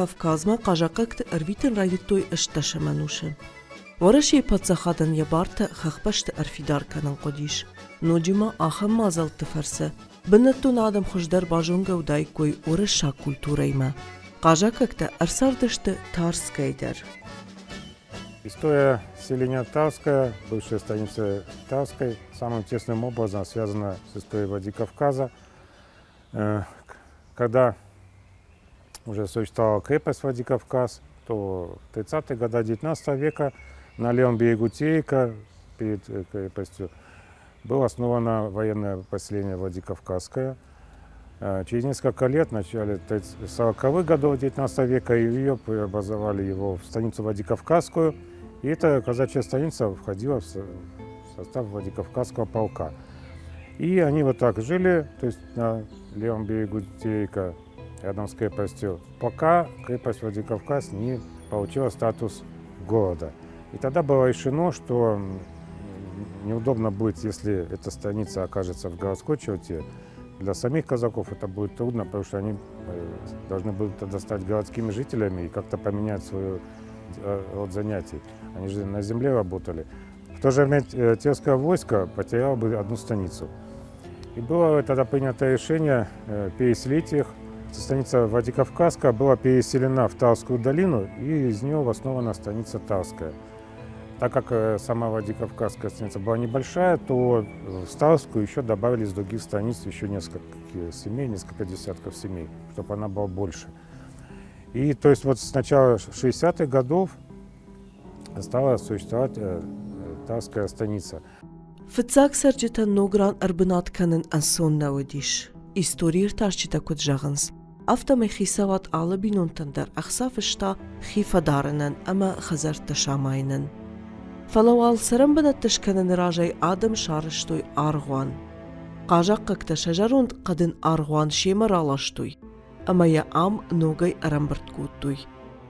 Кавказмӕ хъазахъхъӕгты ӕрвитын райдыдтой ӕстдӕсӕм ӕнусы. Уӕрӕсейы паддзахадӕн йӕ бартӕ хӕхбӕсты ӕрфидар кӕнын хъуыдис. Ноджы ма ахӕм мадзӕлтты фӕрцы бынӕттон адӕм хуыздӕр базонгӕ уыдаиккой уырыссаг культурӕимӕ. Хъазахъхъӕгтӕ ӕрцардысты Тарскӕйы дӕр. История селения Тарская, бывшая станица Тарской, самым тесным образом связана с историей Владикавказа. Когда уже существовала крепость Владикавказ, то в 30-е годы 19 века на левом берегу Терека, перед крепостью, было основано военное поселение Владикавказское. Через несколько лет, в начале 40-х годов 19 века, ее преобразовали его в станицу Владикавказскую. И эта казачья станица входила в состав Владикавказского полка. И они вот так жили, то есть на левом берегу Терека, рядом с крепостью, пока крепость Владикавказ не получила статус города. И тогда было решено, что неудобно будет, если эта станица окажется в городской черте. Для самих казаков это будет трудно, потому что они должны будут тогда стать городскими жителями и как-то поменять свой род занятий. Они же на земле работали. В то же время Терское войско потеряло бы одну станицу. И было тогда принято решение переселить их. Станица Владикавказская была переселена в Тарскую долину, и из нее основана станица Тарская. Так как сама Владикавказская станица была небольшая, то в Тарскую еще добавили из других станиц еще несколько семей, несколько десятков семей, чтобы она была больше. И то есть вот с начала 60-х годов стала существовать Тарская станица. Фыццаг цӕрджытӕн ног ран ӕрбынат кӕнын ӕнцон нӕ уыдис. Историиртасджытӕ куыд зӕгъынц, афтӕмӕй хицауад алы бинонтӕн дӕр ӕхца фыста хи фӕдарынӕн ӕмӕ хӕдзӕрттӕ самайынӕн. Фӕлӕ уал цӕрӕнбынӕттӕ скӕныны разӕй адӕм сарӕзтой аргъуан. Хъазахъхъӕгтӕ сӕ зӕронд хъӕдын аргъуан семӕ раластой ӕмӕ йӕ ам ногӕй ӕрӕмбырд кодтой.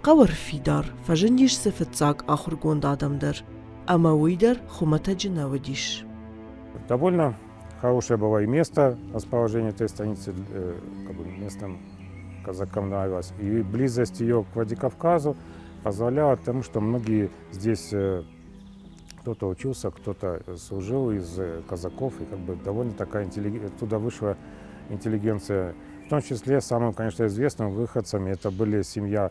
Хъӕу ӕрфидар, фӕзындис дзы фыццаг ахуыргонд адӕм дӕр, ӕмӕ уый дӕр хуымӕтӕджы нӕ уыдис. Довольно хорошее было и место расположения этой станицы, как бы местным казакам нравилось. И близость ее к Владикавказу позволяла тому, что многие здесь кто-то учился, кто-то служил из казаков, и как бы довольно такая оттуда вышла интеллигенция. В том числе самым, конечно, известным выходцами это были семья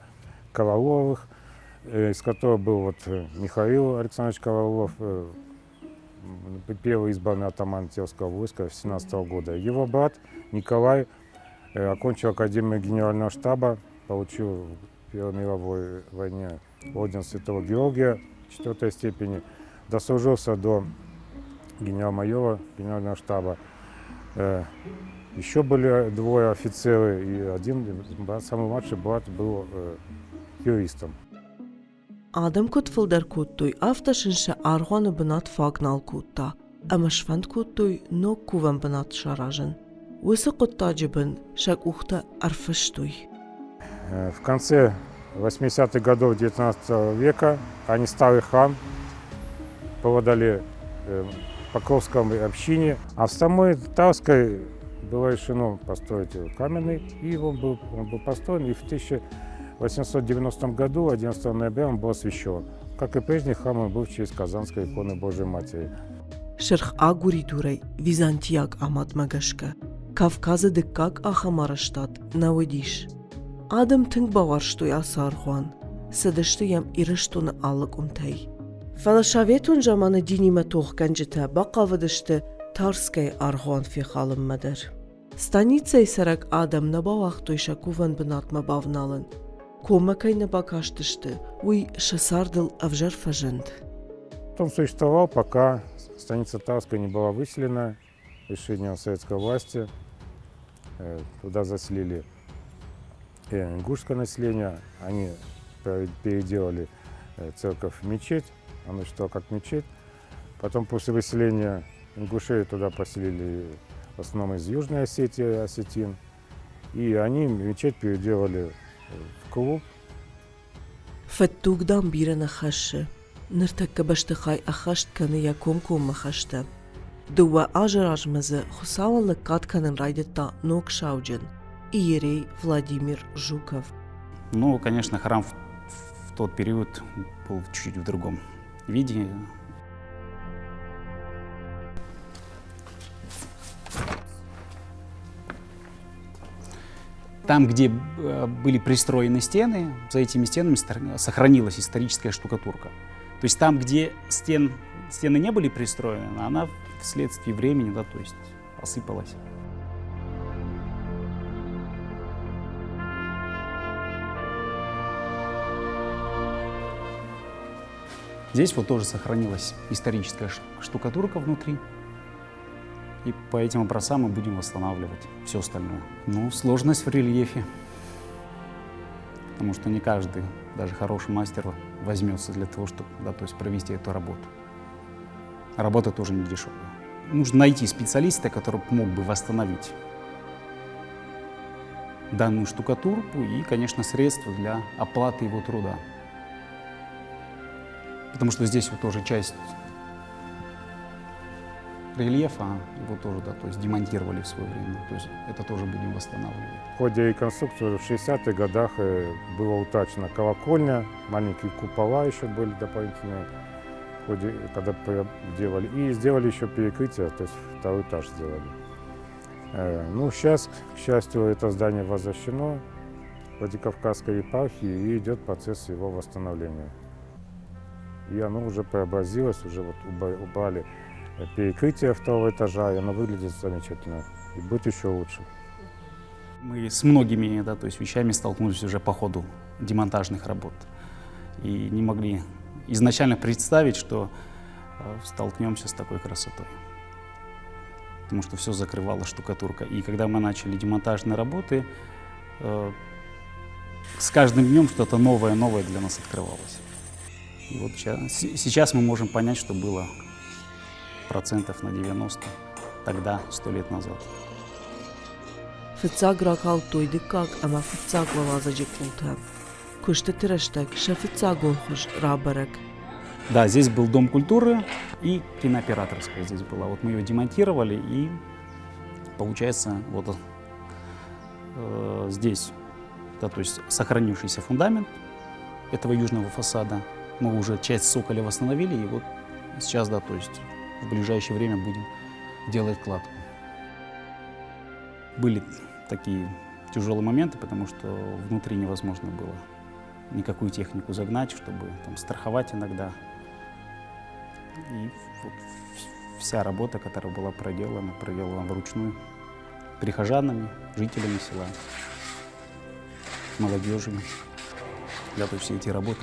Коваловых, из которой был вот Михаил Александрович Ковалов, первый избранный атаман Терского войска 17 года. Его брат Николай окончил Академию Генерального штаба, получил в Первой мировой войне орден Святого Георгия четвертой степени, дослужился до генерал-майора Генерального штаба. Еще были двое офицеры, и один, самый младший брат, был юристом. Адӕм куыд фылдӕр кодтой, афтӕ сын сӕ аргъуаны бынат фаг нал кодта, ӕмӕ сфӕнд кодтой ног кувӕн бынат саразын. Уыцы хъуыддаджы бын сӕ къухтӕ ӕрфыстой. В конце 80-х годов XIX века они старый храм продали Покровской общине, а в самой Тарской было решено построить каменный, и он был построен, и в 1890 году, 11 ноября, он был освящен. Как и прежний храм, он был в честь Казанской иконы Божией Матери. Сырх агуыридурӕй византиаг амадмӕ гӕсгӕ Кавказы дыккаг ахӕм арӕзтад нӕ уыдис. Адӕм тынг бауарзтой ацы аргъуан, цыдысты йӕм Ирыстоны алы къуымтӕй. Фӕлӕ советон заманы динимӕ тохгӕнджытӕ бахъавыдысты Тарскӕйы аргъуан фехалынмӕ дӕр. Станицӕйы цӕрӕг адӕм нӕ бауагътой сӕ кувӕн бынатмӕ бавналын. Коммӕ кӕй нӕ бакастысты, уый сӕ цардыл ӕвзӕр фӕзынд. Он существовал, пока станица Тарская не была выселена решением советской власти. Туда заселили ингушское население. Они переделали церковь в мечеть. Она существовала как мечеть. Потом после выселения ингушей туда поселили в основном из Южной Осетии осетин. И они мечеть переделали в клуб. Фӕдтуг, дам, бирӕ нӕ хӕссы. Ныртӕккӕ бӕстыхай ӕххӕст кӕны йӕ комкоммӕ хӕстӕ. Дыууӕ азы размӕ дзы Хуыцауӕн лӕггад кӕнын райдыдта ног сауджын, иерей Владимир Жуков. Ну, конечно, храм в тот период был чуть-чуть в другом виде. Там, где были пристроены стены, за этими стенами сохранилась историческая штукатурка. То есть там, где стены не были пристроены, она вследствие времени, да, то есть осыпалась. Здесь вот тоже сохранилась историческая штукатурка внутри. И по этим образцам мы будем восстанавливать все остальное. Ну, сложность в рельефе. Потому что не каждый, даже хороший мастер, возьмется для того, чтобы, да, то есть провести эту работу. Работа тоже не дешевая. Нужно найти специалиста, который мог бы восстановить данную штукатурку и, конечно, средства для оплаты его труда. Потому что здесь вот тоже часть рельефа, его тоже, да, то есть демонтировали в свое время. То есть это тоже будем восстанавливать. В ходе реконструкции в 60-х годах была утрачена колокольня, маленькие купола еще были дополнительные, в ходе, когда делали. И сделали еще перекрытие, то есть второй этаж сделали. Ну, сейчас, к счастью, это здание возвращено Владикавказской епархии, и идет процесс его восстановления. И оно уже преобразилось, уже вот убрали перекрытие второго этажа, и оно выглядит замечательно. И будет еще лучше. Мы с многими, да, то есть вещами столкнулись уже по ходу демонтажных работ. И не могли изначально представить, что столкнемся с такой красотой. Потому что все закрывала штукатурка. И когда мы начали демонтажные работы, с каждым днем что-то новое-новое для нас открывалось. И вот сейчас мы можем понять, что было процентов на 90 тогда, 100 лет назад. Фыццаг ракалдтой дыккаг ӕмӕ фыццаг уӕладзыджы къултӕ. Куыстыты рӕстӕг сӕ фыццагон хуыз рабӕрӕг. Да, здесь был Дом культуры и кинооператорская здесь была. Вот мы ее демонтировали, и получается вот здесь, да, то есть сохранившийся фундамент этого южного фасада. Мы уже часть цоколя восстановили, и вот сейчас, да, то есть в ближайшее время будем делать кладку. Были такие тяжелые моменты, потому что внутри невозможно было никакую технику загнать, чтобы там страховать иногда. И вот вся работа, которая была проделана, проделана вручную прихожанами, жителями села, молодежью. Да, то есть все эти работы